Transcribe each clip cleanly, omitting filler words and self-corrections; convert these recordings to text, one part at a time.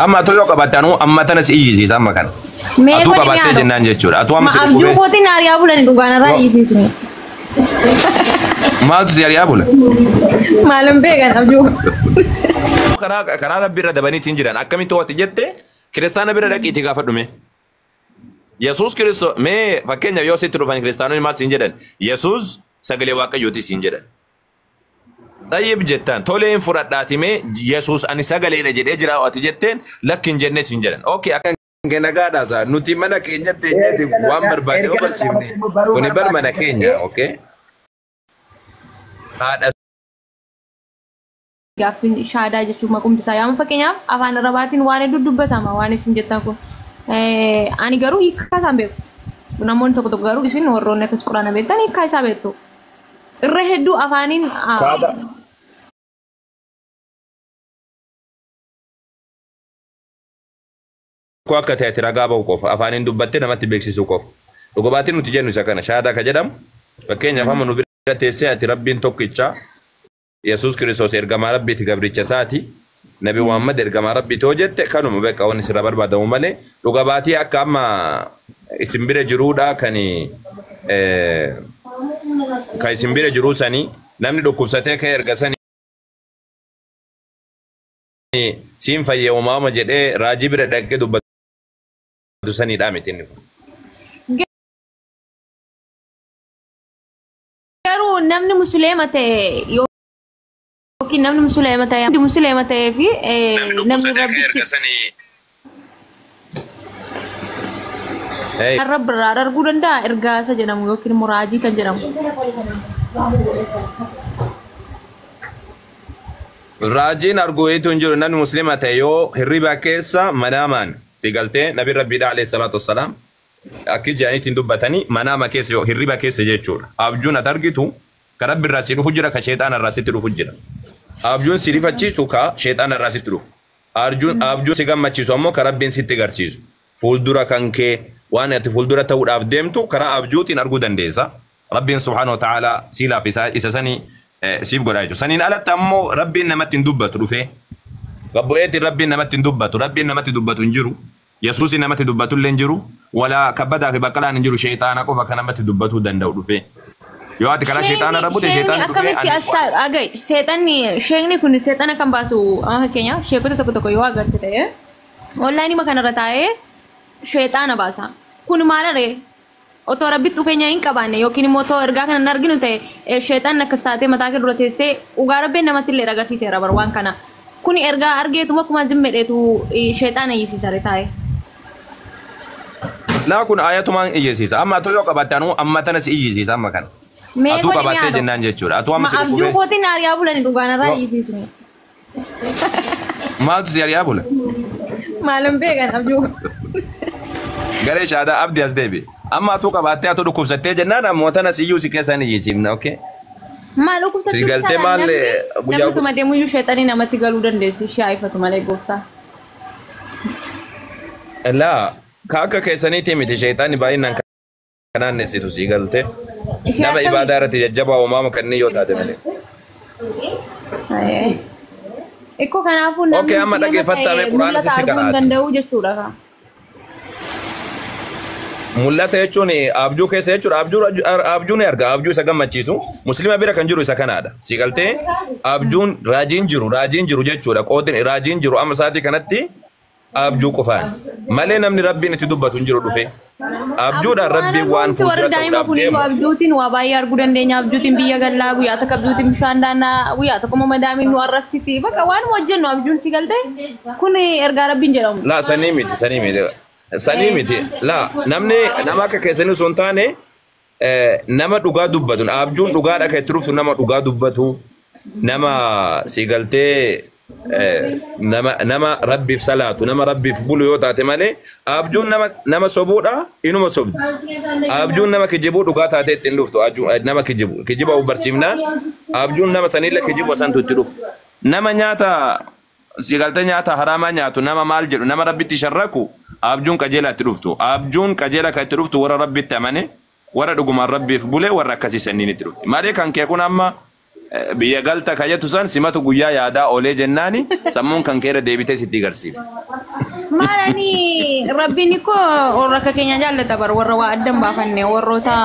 Amma atuu yoo qabatte anuu amma tana si iyyisiisa amma kana. Mee Atuu godhi qabattee mi'aadha. jennaan jechuudha. Atuu amma Ma si abjuu dhukkubee. kootiin ari'aa bulani dhugaan irraa iyyisiisni. Maaltu si ari'aa bula? Maalin beekan abjuu. Karaa rabbi irra dabaniitiin jiran akkamitti ho'ate jette kiristaana bira dhaqiitii gaafa dhume. Yesuus Kiristoos mee fakkeenyaaf yoo sitti dhufan kiristaanonni maal siin jedhan? Yesuus sagalee waaqayyooti siin jedhan. Xayyib jettaan toleen fudhadhaati mee Yesuus ani sagaleedha jedhee jira ati jetteen lakki hin jenne siin jedhan. Okay akka kee nagaadhaa saa nuti mana keenyatti eenyatti waan barbaade yoo barsiifne kuni bar mana keenya okay. Haadha Gaaffiin shaadaa jechuun maqumti isaa yaa'u fakkeenyaaf afaan arabaatiin waan hedduu dubbatama waan isin jettan kun. Ani garuu hiikkaa isaan beeku. Namoonni tokko tokko garuu isin warroonni akkas quraana beektan hiikkaa isaa beektu. Irra hedduu afaaniin Koo akka ta'e ati ragaa ba'u qofa afaaniin dubbattee namatti beeksisuu qofa. Dhugubaatiin nuti jennu isa kana shaadaa ka jedhamu fakkeenyaaf amma nu bira teessee ati rabbiin tokkicha Yesuus Kiristoos ergamaa rabbiiti gabricha isaati Nabi Muhammad ergamaa rabbiiti yoo jette kanuma beekaa wanni sirraa barbaadamu malee dhugabaatii akka amma isin bira jiruudha kan kan isin bira jiruu sanii namni dhukkubsatee ka'e erga sanii siin fayyee uumaama jedhee raajii bira dhaqee dubbatu saniidha miti inni kun. Garuu namni musliima ta'e yookiin namni musliima ta'e namni musliima ta'ee fi namni rabbitti Hey. rabbi irraa arguu danda'a ergaa isa jedhamu yookiin immoo raajii kan jedhamu. Raajiin arguu eetu hin jiru namni musliima ta'e yoo hirriba keessa manaamaan si galtee nabi rabbiidha alayhi salaatu wassalaam akki jedhaniitiin dubbatanii manaama keessa yoo hirriba keessa jechuudha. Abjuun ati argitu ka rabbi irraa si dhufu jira ka sheexaana irraa sitti dhufu jira. Abjuun si rifachiisu ka sheexaana irraa sitti dhufu. Abjuun si gammachiisu ammoo ka rabbiin sitti agarsiisu. Fuuldura kan kee waan ati fuuldura ta'uudhaaf deemtu karaa abjuutiin arguu dandeessa. Rabbiin subhaanahu wa ta'ala si laafisa isa sanii siif godha jechuudha. Saniin alatti ammoo rabbiin namatti hin dubbatu dhufee. Gabbu'eetiin rabbiin namatti hin dubbatu. Rabbiin namatti dubbatu hin jiru. Yesuusin namatti dubbatu illee hin jiru. Walaa kabbadaa fi baqqalaan hin jiru. Sheexaana qofa kan namatti dubbatuu danda'u dhufee. Yoo ati karaa sheexaana irra buute Sheekni sheexaanni dhufee akkamitti as ta'a agai seexanni sheekni kun seexana kan baasu amma fakkeenyaaf sheekota tokko tokko yoo agarte ta'e onlaayinii kanarra taa'ee sheexaana baasa. Kun maal ree? Otoo rabbitti dhufeenya hin qabaanne yookiin immoo otoo ergaa kana hin arginu ta'e sheexaan akkas taatee mataa kee dura teessee dhugaa rabbiin namatti illee agarsiiseera bar waan kana. Kun ergaa argeetuma akkuma jimmedheetu sheexaana iyyisiisa ree taa'ee. Laa kun ayatumaan iyyisiisa. Amma atuu yoo qabatte anuu amma tana si iyyisiisa amma kana. Mee Atuu godhi qabattee mi'aadha. jennaan jechuudha. Atuu amma Ma si abjuu dhukkubee. kootiin ari'aa bulani dhugaan irraa iyyisiisni. Maaltu si ari'aa bula? Maalin beekan abjuu. Garee shaadaa abdii as deebi. Amma atuu qabaattee atuu dhukkubsattee jennaan ammoo tana siyyuu si keessaan iyyisiifna okay? Maal dhukkubsachuu Si galtee maal guyyaa namni tuma deemuyyuu sheexanii namatti galuu dandeessi shaayifatu malee gooftaa. Laa ka akka keessaniitii miti sheexaanni baay'inaan kanaan nessitu si galtee. Nama ibaadaa irratti jajjabaa uumaama kanneen yoo taate malee. Ikkoo kanaafuu namni Okay, amma musliima dhaggeeffattaa ta'e mee Quraana mul'ata sitti arguu hin qaraati. danda'u jechuudha. Mul'ata jechuun abjuu keessa jechuudha. Abjuu ni arga. Abjuu isa gammachiisu. Musliima bira kan jiru isa kanaadha. Si galtee abjuun raajiin jiru jechuudha. Qoodin raajiin jiru amma isaatii kanatti abjuu qofaan. Malee namni rabbiin itti dubbatu hin jiru dhufe. Abjuudhaan rabbiin waan Wanti warra fuuldura daa'ima ta'uudhaaf kun iyyuu deemu. abjuutiin waa baay'ee arguu dandeenya. Abjuutiin biyya gallaa guyyaa tokko abjuutiin bishaan daannaa guyyaa tokko immoo madaamiin nu arrabsiti. Bakka waan hojjennu abjuun si galtee kun ergaa rabbiin jedhamu. Laa sanii miti sanii miti. Sanii miti. Laa namni nama akka keessanii osoo hin taane nama dhugaa dubbatu. Abjuun dhugaadha kan itti dhuftu nama dhugaa dubbatu. Nama si galtee nama rabbiif salaatu nama rabbiif bulu yoo taate malee abjuun nama sobuudha inuma sobdi. Abjuun nama kijibuu dhugaa taatee ittiin dhuftu nama kijibu kijiba of barsiifnaan abjuun nama sanillee kijibu santu itti dhufu. Nama nyaata si galtee nyaata haraamaa nyaatu nama maal jedhu nama rabbitti sharraku abjuun qajeelaa itti dhuftu. Abjuun qajeelaa kan itti dhuftu warra rabbitti amane warra dhugumaan rabbiif bulee warra akkasii sanniin itti dhufti. Malee kan kee kun amma Biyya galta kayyatu san simatu guyyaa yaadaa oolee jennaani sammuun kan keera deebitee sitti garsiifte. Maal ani rabbiin koo warra akka keenya jaallata bar warra waa addan baafanne warroota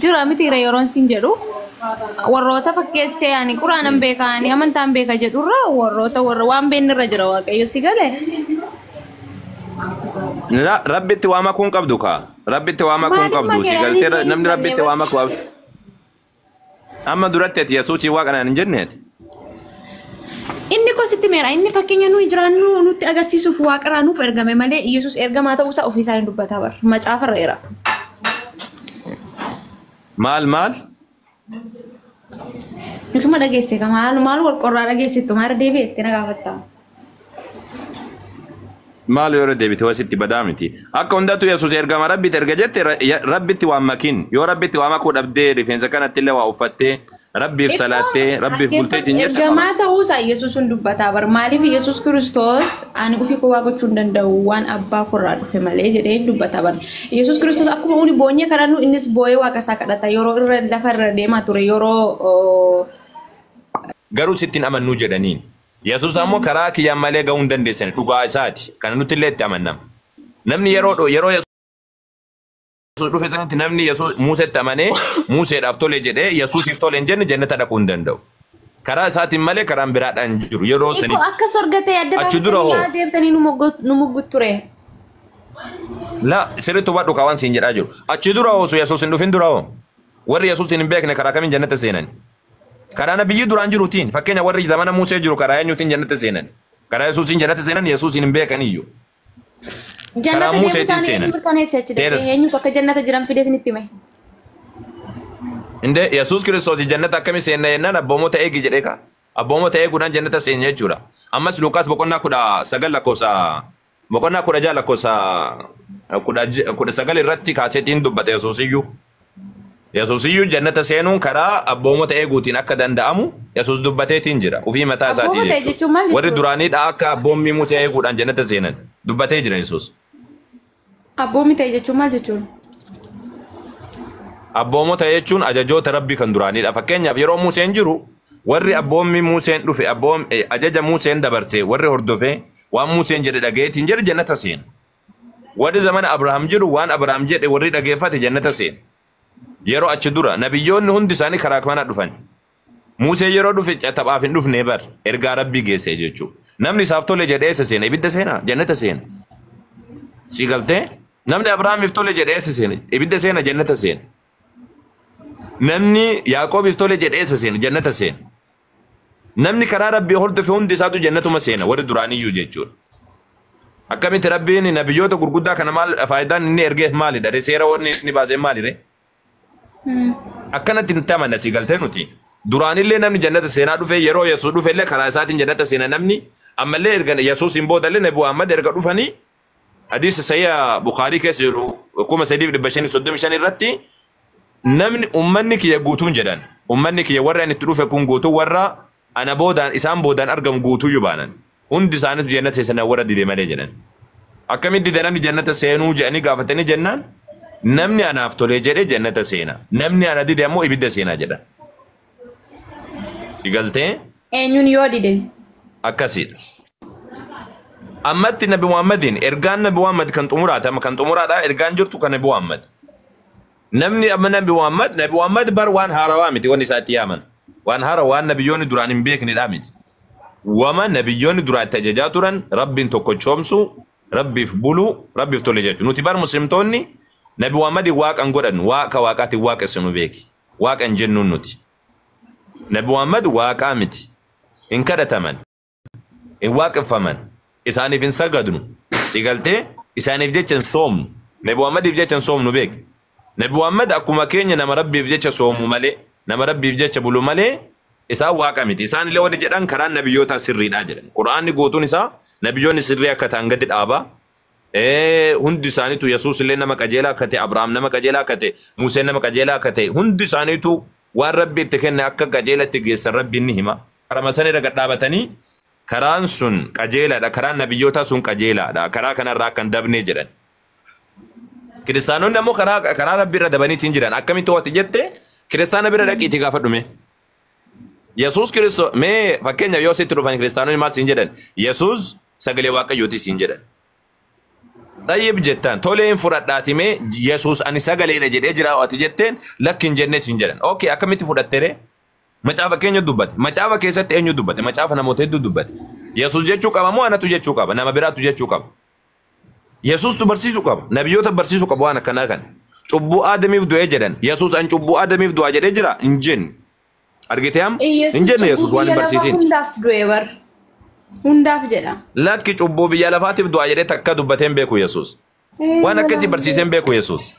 jira mitiira yeroon siin jedhu warroota fakkeessee ani quraanan beeka ani amantaan beeka jedhurra warroota warra waan beennirra jira waaqayyo si galee. Rabbitti waa makuu hin qabdu kaa. Rabbitti waa makuu hin qabdu. Si galtee namni rabbitti waa makuu. Amma duratti ati Yesuusii waaqa naan hin jenneeti. Inni koo sitti meera inni fakkeenya nuyi jiraannu nutti agarsiisuuf waaqarraa nuuf ergame malee Yesuus ergamaa ta'uusaa ofiisaa hin dubbataa bara. Macaafarra jira. Maal maal? Isuma dhageesse ka maal maal wal qorraa dhageessittu maal deebi'etti na gaafatta. Maal yoo deebite wasitti badaa miti. Akka hundattuu Yesuus ergama rabbitti erga jette rabbitti waan makin. Yoo rabbitti waa makuu dhabdee rifeensa kanatti illee waa uffattee rabbiif salaattee rabbiif bulteetiin jette. Ergamaa ta'uusaa Yesuus hin dubbataa bara. Maaliif Yesuus Kiristoos ani ofii koo waa gochuu hin danda'u waan abbaa korraa dhufe malee jedhee dubbataa bara. Yesuus Kiristoos akkuma uni boonyee kadhannu innis boo'ee waaqa isaa kadhata yeroo irra lafa irra deemaa ture yeroo Garuu sittiin amannuu jedhaniin. Yesuus ammoo karaa kiyyaan malee gahuu hin dandeessan dhugaa isaati. Kana nuti illee itti amannama. Namni yeroo Yesuus dhufe sanatti namni Yesuus Museetti amanee Museedhaaf tole jedhee Yesuusiif tole hin jenne jannata dhaquu hin danda'u. Karaa isaatiin malee karaan biraadhaan jiru yeroo sanitti. Akka sorgatee adda Achi dura hoo? deemtanii nu muggut ture. La sirriitti hubadhu kaawwan siin jedhaa jiru. Achi dura hoo Yesuus hin dhufin dura hoo? Warri Yesuus hin beekne karaa kamiin jannata seenan? Karaa nabiyyi duraan jiruutiin fakkeenya warri zamana Musee jiru karaa eenyuutiin jannata seenan? Karaa Yesuusiin jannata seenan Yesuusiin hin beekan iyyuu. Jannata deemuu isaanii eenyu mirkaneesse achi dhaqee eenyutu akka jannata jiran fidee isinitti hime. Indee Yesuus Kiristoos jannata akkamii seenna jennaan abboomota eegi jedhee kaa. Abboomota eeguudhaan jannata seenya jechuudha. Ammas Lukaas boqonnaa 19 lakkoofsa boqonnaa 16 lakkoofsa 19 irratti kaaseetiin dubbate Yesuusiyyuu. Yesuusiyyuu jannata seenuun karaa abboomota eeguutiin akka danda'amu Yesuus dubbateetiin jira. Ufii mataa isaatii jechuudha. Warri duraaniidha akka abboommii Musee eeguudhaan jannata seenan dubbatee jira Yesuus. Abboommii ta'e jechuun maal jechuudha? Abboomota jechuun ajajoota rabbii kan duraaniidha. Fakkeenyaaf yeroo Museen jiru warri abboommii Museen dhufe ajaja Museen dabarse warri hordofee waan Museen jedhe dhagayeetiin jedhe jannata seena. Warri zamana Abrahaam jiru waan Abrahaam jedhe warri dhageeffate jannata seena. Yeroo achi dura nabiyyoonni hundi isaanii karaa kana dhufan. Musee yeroo dhufe taphaaf hin dhufne bar ergaa rabbii geesse jechuudha. Namni isaaf tole jedhee eessa seena? Ibidda seena? Jannata seena. Si galtee? Namni Abrahaamiif tole jedhee eessa seena? Ibidda seena? Jannata seena. Namni Yaaqoobiif tole jedhee eessa seena? Jannata seena. Namni karaa rabbii hordofe hundi isaatu jannatuma seena warri duraaniyyuu jechuudha. Akkamitti rabbiin nabiyyoota gurguddaa kana maal faayidaan inni ergeef maalidha? Seera wanni inni baasee maalidha? Akkanatti nutti amanna si galtee nuti. Duraanillee namni jannata seenaa dhufe yeroo Yesuus dhufe illee karaa isaatiin jannata seena namni ammallee erga Yesuus hin boodallee Nabi Muhammad erga dhufanii hadiisa sayya Bukaarii keessa jiru 3535 irratti namni ummanni kiyya guutuun jedhan ummanni kiyya warra ani itti dhufe kun guutuu warra ana boodaan isaan boodaan argamu guutuyyuu baanan hundi isaaniitu jannata seenaa warra dide malee jedhan. Akkamitti dide namni jannata seenuu jedhanii gaafatanii jennaan namni anaaf tolee jedhee jannata seena. Namni ana dide ammoo ibidda seenaa jedha. Si galtee? Eenyuun yoo dide? Akkasiidha. Ammatti Nabi Muhammadiin ergaan Nabi Muhammad kan xumuraati amma kan xumuraadha ergaan jirtu kan Nabi Muhammad. Namni amma Nabi Muhammad Nabi Muhammad bar waan haarawaa miti wanni isaatti yaaman. Waan haarawaa waan nabiyyoonni duraan hin beeknedha miti. Wama nabiyyoonni duraan itti ajajaa turan rabbiin tokko coomsu rabbiif buluu rabbiif tole jechuudha. Nuti bar muslimtoonni Nabi Muhammad waaqan godhannu waaqa waaqaatiin waaqessinu beeki. Waaqa hin jennuun nuti. Nabi Muhammad waaqaa miti. Hin kadhataman. Hin waaqeffaman. Isaaniif hin sagadnu. Si galtee isaaniif jecha hin soomnu. Nabi Muhammadiif jecha hin soomnu beeki. Nabi Muhammad akkuma keenya nama rabbiif jecha soomu malee nama rabbiif jecha bulu malee isaan waaqa miti. Isaan illee warri jedhan karaan nabiyyootaa sirriidha jedhan. Quraanni guutuun isaa nabiyyoonni sirrii akka ta'an gadi dhaaba. Hundi isaaniitu Yesuus illee nama qajeelaa akka ta'e, Abrahaam nama qajeelaa akka ta'e, Museen nama qajeelaa akka ta'e, hundi isaaniitu waan rabbi itti kenne akka qajeelatti geessan rabbi ni hima. Karama sana irra gad dhaabatanii karaan sun qajeelaadha, karaan nabiyyootaa sun qajeelaadha, karaa kanarraa akka hin dabne jedhan. Kiristaanonni ammoo karaa rabbi irra dabaniitiin jiran akkamitti ho'ati jette kiristaana bira dhaqiitii gaafadhume. Yesuus Kiristoos mee fakkeenyaaf yoo sitti dhufan kiristaanonni maal siin jedhan? Yesuus sagalee Waaqayyooti siin jedhan. Xayyib jettaan toleen fudhadhaati mee Yesuus ani sagaleedha jedhee jira ati jetteen lakki hin jenne siin jedhan. Okay, akkamitti fudhatte ree? Macaafa keenya dubbate. Macaafa keessatti eenyu dubbate? Macaafa namoota hedduu dubbate. Yesuus jechuu qaba moo anatu jechuu qaba? Nama biraatu jechuu qaba. Yesuustu barsiisuu qaba. Nabiyyoota barsiisuu qaba waan akkanaa kana. Cubbuu Aadamiif du'ee jedhan. Yesuus an cubbuu Aadamiif du'a jedhee jira hin jenne. Argitee am? Hin jenne Yesuus waan hin barsiisin. Hundaaf du'e bar. Hundaaf jedha. Lakki cubbuu biyya lafaatiif du'a jedhee takka dubbatee hin beeku Yesuus. Waan akkasii barsiisee hin beeku Yesuus.